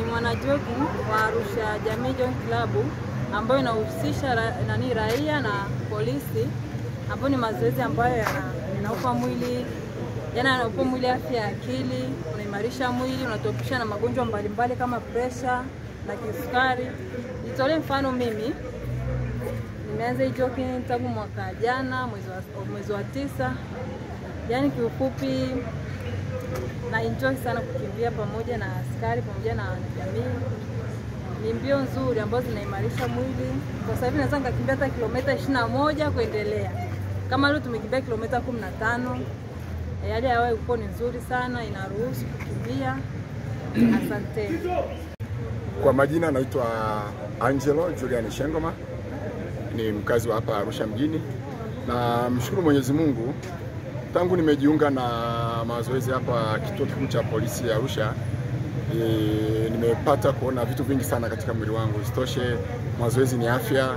Ni mwanajogging wa Arusha Jamii Jogging Club ambayo inahusisha raia na polisi, ambayo ni mazoezi ambayo yanaupa mwili, yanaupa mwili afya ya akili, unaimarisha mwili, unatuepusha na magonjwa mbalimbali kama pressure na kisukari. Nitolee mfano, mimi nimeanza jogging tangu mwaka jana mwezi wa 9. Yaani kiufupi na enjoy sana kukimbia pamoja na askari pamoja na jamii. Ni mbio nzuri ambazo zinaimarisha mwili. Kwa sababu naweza nikakimbia hata kilomita 21 kuendelea. Kama leo tumekimbia kilomita 15. Hali ya hewa iko ni nzuri sana, inaruhusu kukimbia. Asante. Kwa majina naitwa Angelo Julian Shengoma, ni mkazi wa hapa Arusha mjini. Na mshukuru Mwenyezi Mungu, tangu nimejiunga na mazoezi hapa kituo kikuu cha polisi ya Arusha, nimepata kuona vitu vingi sana katika mwili wangu. Isitoshe, mazoezi ni afya,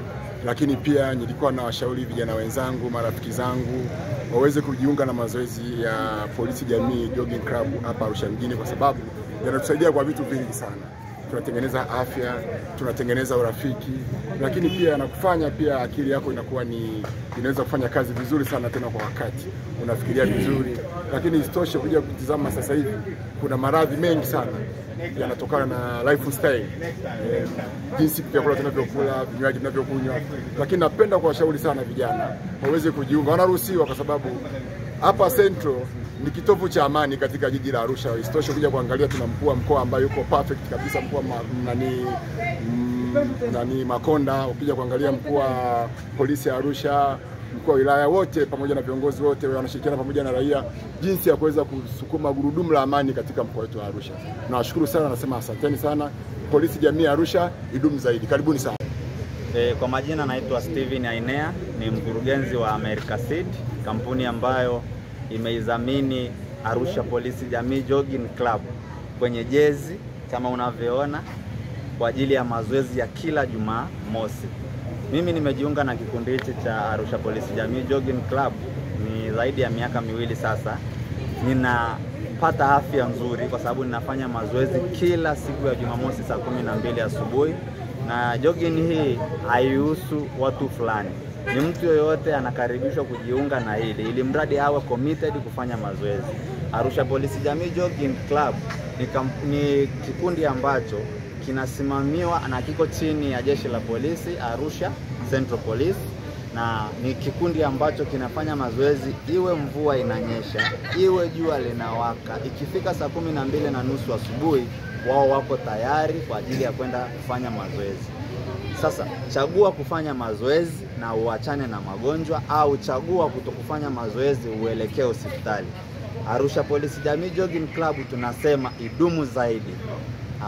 lakini pia nilikuwa na washauri vijana wenzangu, marafiki zangu waweze kujiunga na mazoezi ya Polisi Jamii Jogging Club hapa Arusha mjini, kwa sababu yanatusaidia kwa vitu vingi sana. Tunatengeneza afya, tunatengeneza urafiki, lakini pia nakufanya pia akili yako inakuwa ni inaweza kufanya kazi vizuri sana tena kwa wakati. Unafikiria vizuri. Lakini isitoshe, kuja kutizama sasa hivi kuna maradhi mengi sana yanatokana na lifestyle, jinsi vyakula tunavyokula, vinywaji tunavyokunywa. Lakini napenda kuwashauri sana vijana waweze kujiunga, wanaruhusiwa kwa sababu hapa Central ni kitovu cha amani katika jiji la Arusha. Isitoshe, kuja kuangalia tuna mkuu wa mkoa ambaye yuko perfect kabisa, mkuu nani Makonda. Ukija kuangalia mkuu wa polisi ya Arusha, mkuu wa wilaya, wote pamoja na viongozi wote wanashirikiana pamoja na raia jinsi ya kuweza kusukuma gurudumu la amani katika mkoa wetu wa Arusha. Nawashukuru sana, nasema asanteni sana. Polisi Jamii Arusha idumu zaidi. Karibuni sana. Kwa majina naitwa Steven Ainea, ni mkurugenzi wa America Seed, kampuni ambayo imeidhamini Arusha Polisi Jamii Jogging Club kwenye jezi kama unavyoona kwa ajili ya mazoezi ya kila Jumamosi. Mimi nimejiunga na kikundi hichi cha Arusha Polisi Jamii Jogging Club ni zaidi ya miaka 2 sasa. Ninapata afya nzuri kwa sababu ninafanya mazoezi kila siku ya Jumamosi saa 12 asubuhi. Na jogging hii haihusu watu fulani. Ni mtu yoyote anakaribishwa kujiunga na hili, ili mradi awe committed kufanya mazoezi. Arusha Polisi Jamii Jogging Club ni kikundi ambacho kinasimamiwa na kiko chini ya jeshi la polisi Arusha Central Police, na ni kikundi ambacho kinafanya mazoezi iwe mvua inanyesha, iwe jua linawaka. Ikifika saa 12:30 asubuhi, wao wako tayari kwa ajili ya kwenda kufanya mazoezi. Sasa chagua kufanya mazoezi na uachane na magonjwa, au chagua kutokufanya mazoezi uelekee hospitali. Arusha Polisi Jamii Jogging Club tunasema idumu zaidi.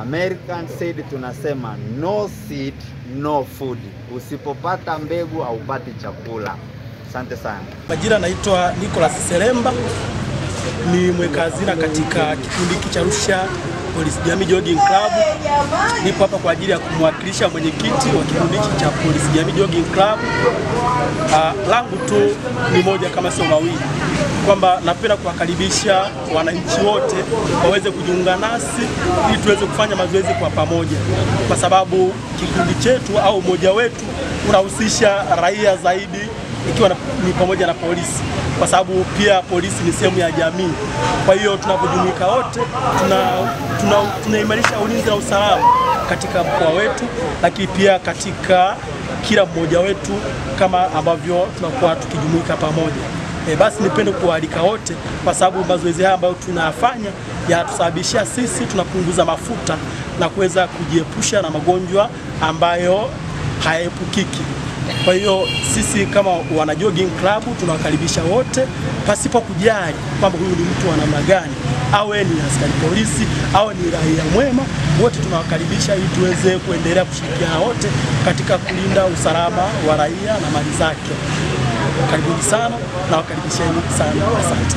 American Seed tunasema no seed no food. Usipopata mbegu haupati chakula. Asante sana. Majina naitwa Nicholas Selemba, ni mweka hazina katika kikundi cha Arusha Polisi Jamii Jogging Club. Nipo hapa kwa ajili ya kumwakilisha mwenyekiti wa kikundi cha Polisi Jamii Jogging Club. Langu tu ni moja kama sio mawili, kwamba napenda kuwakaribisha wananchi wote waweze kujiunga nasi ili tuweze kufanya mazoezi kwa pamoja, kwa sababu kikundi chetu au umoja wetu unahusisha raia zaidi, ikiwa ni pamoja na polisi, kwa sababu pia polisi ni sehemu ya jamii. Kwa hiyo tunapojumuika wote tunaimarisha ulinzi na usalama katika mkoa wetu, lakini pia katika kila mmoja wetu kama ambavyo tunakuwa tukijumuika pamoja. Basi nipende kualika wote, kwa sababu mazoezi haya ambayo tunayafanya yanatusababishia sisi tunapunguza mafuta na kuweza kujiepusha na magonjwa ambayo hayaepukiki. Kwa hiyo sisi kama wana jogging club tunawakaribisha wote pasipo kujali kwamba huyu ni mtu wa namna gani, awe ni askari polisi au ni raia mwema, wote tunawakaribisha ili tuweze kuendelea kushirikiana wote katika kulinda usalama wa raia na mali zake. Karibuni sana na wakaribisheni sana. Asante.